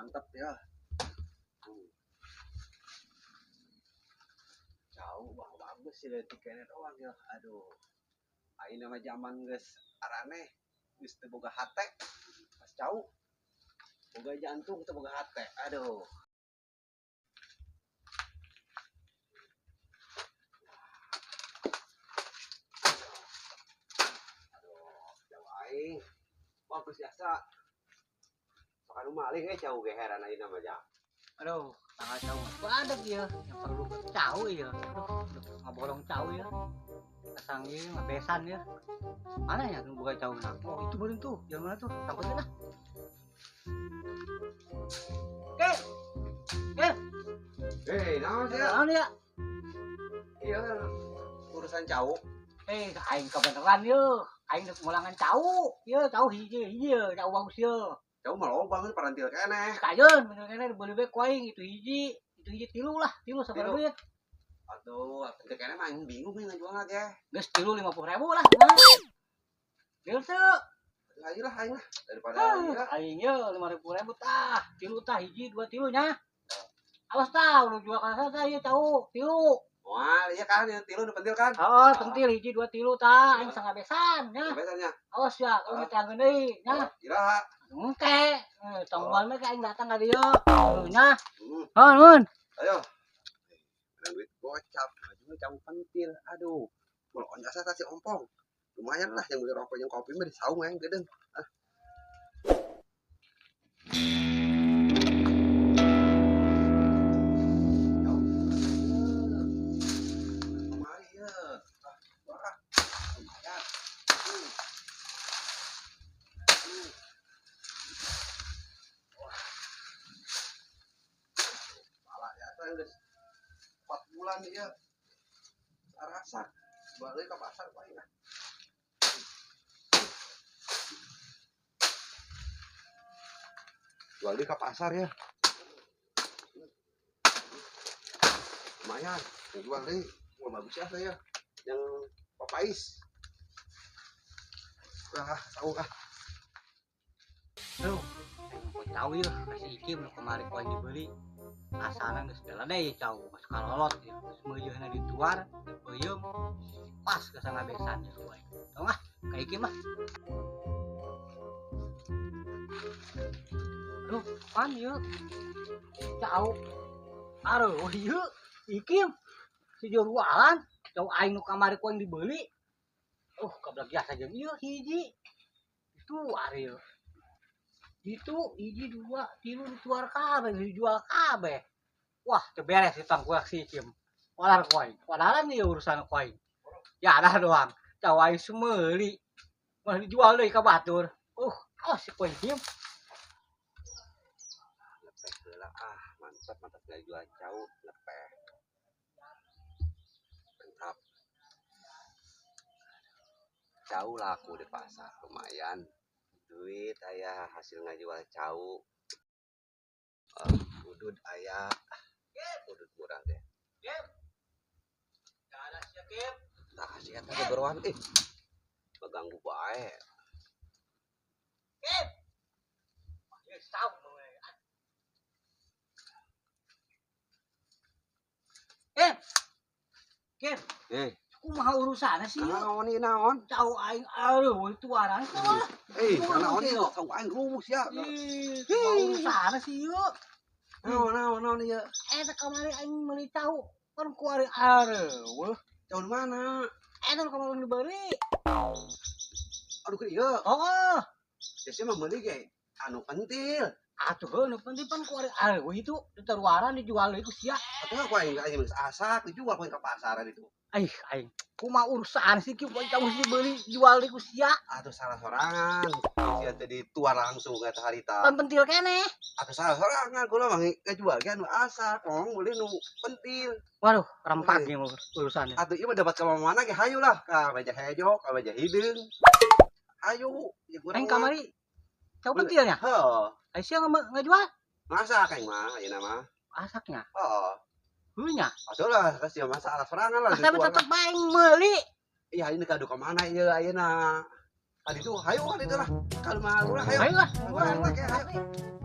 Mantap ya. Jauh wah bagus sih dari tiketnya doang ya. Aduh. Ayeuna mah zaman geus araneh geus teu boga hate. Pas jauh. Boga jantung teu boga hate. Aduh. Aduh, jauh aing. Bagus biasa. Sok anu maling jauh ge heran ayeuna mah ja. Aduh, tanggal jauh badak ya, yang perlu cau ya. Aduh, ngaborong cau ya. Pasang ieu ngabesan ya. Mana ya nu boga cau na? Oh, itu meureun tuh. Yang mana tuh? Tangkutkeun lah. Oke. Oke. Naon sih? Naon ya? Iya, urusan cau. Aing kebeneran ye. Aing geus mulangan cau. Ye, cau hiji hiji ye, cau bagus ye. Cau mah loba geus parantil keneh. Kajeun bener keneh dibeli we ku aing itu hiji tilu lah, tilu sabaraha duit. Aduh, pentil keneh mah aing bingung nih ngajualna ge. Geus tilu 50.000 lah, kumaha? Deal teu? Ayo lah aing lah daripada ya. Aing ye 50.000 tah, tilu tah hiji dua tilu nya. Awas tah, udah jual ka tah ieu cau, tilu. Wah, iya kan yang tilu nu pentil kan? Oh, pentil hiji dua tilu tah, aing sangabesan nya. Sangabesan nya. Awas ya, kalau nyetangeun deui nya. Iraha. Engke, tonggoan mah aing datang ka dieu. Nya. Oh, nuhun. Ayo. Menang duit gocap, maju cau pentil. Aduh, mun jasa tah si ompong. Lumayan lah yang beli rokok yang kopi mah di saung aing gedeung. Ah. 4 bulan ya rasa balik ke pasar paling lah. Jual ke pasar ya lumayan jual deh. Wah bagus ya saya yang papais. Wah tahu kah? Aduh, mau tahu ya kasih ikim kemarin kau dibeli. Asalna geus deh cau geus kalolot ya geus meujeuhna dituar peuyeum pas geus ngabesan ya ku aing. Tong ah ka ieu mah. Aduh, pan ieu. Cau. Aduh, ieu ikim si jualan cau aing nu kamari ku aing dibeli. Kablak biasa jeung ieu hiji. Itu ari ieu. Itu hiji dua tilu dituar kabeh dijual kabeh. Wah, teu beres utang ku si Ikim. Walar ku aing. Wadaran ieu urusan ku aing. Ya dah doang. Cau aing semeuli. Mah dijual deui ka batur. Awas si ku aing Kim. Lepeh heula ah, mantap mantap jual cau lepeh. Mantap. Cau laku di pasar lumayan. Duit ayah hasil ngajual cau. Udud ayah. Udud murah deh. Kim. Ada sia Kim. Nah, sia teh beruan ih. Baganggu bae. Kim. Ya cau Kim. Kim. Kumaha urusanna sih? Naon ieu naon? Cau aing aduh tuaran mah. Naon ieu cau aing rumus ya. Kumaha urusanna sih ieu? Naon naon naon ieu? Eta kamari aing meuli cau kan ku ari areueuh. Cau mana? Eta kamari dibeli. Aduh ke ieu. Heeh. Ya sih mah meuli ge anu pentil. Atuh heuh nu penting pan ku ari areueuh itu ditaruaran dijual deui ku sia. Atuh ku aing aing geus asak dijual ku aing ka pasaran itu. Aih aing kumaha urusan sih kieu cau dibeli jual deui ku sia. Atuh salah sorangan. Sia teh dituar langsung eta harita. Pan pentil keneh. Atuh salah sorangan kula mah ngajual ge anu asak, ngomong meuli nu pentil. Waduh, rempak ieu urusannya. Atuh ieu mah dapat ka mana ge hayu lah, ka meja hejo, ka meja hideung. Hayu, ieu aing kamari cau pentilnya? Heuh. Ai sia ngajual? Masak aing mah ayeuna mah. Asaknya? Heeh. Heuh nya. Atuh lah, kasih masalah sorangan lah. Tapi tetep bae meuli. Iya, ini kadu ka mana ieu ayeuna? Tadi tuh hayu kan itu lah. Kalau mah lah hayu. Hayu lah. Hayu.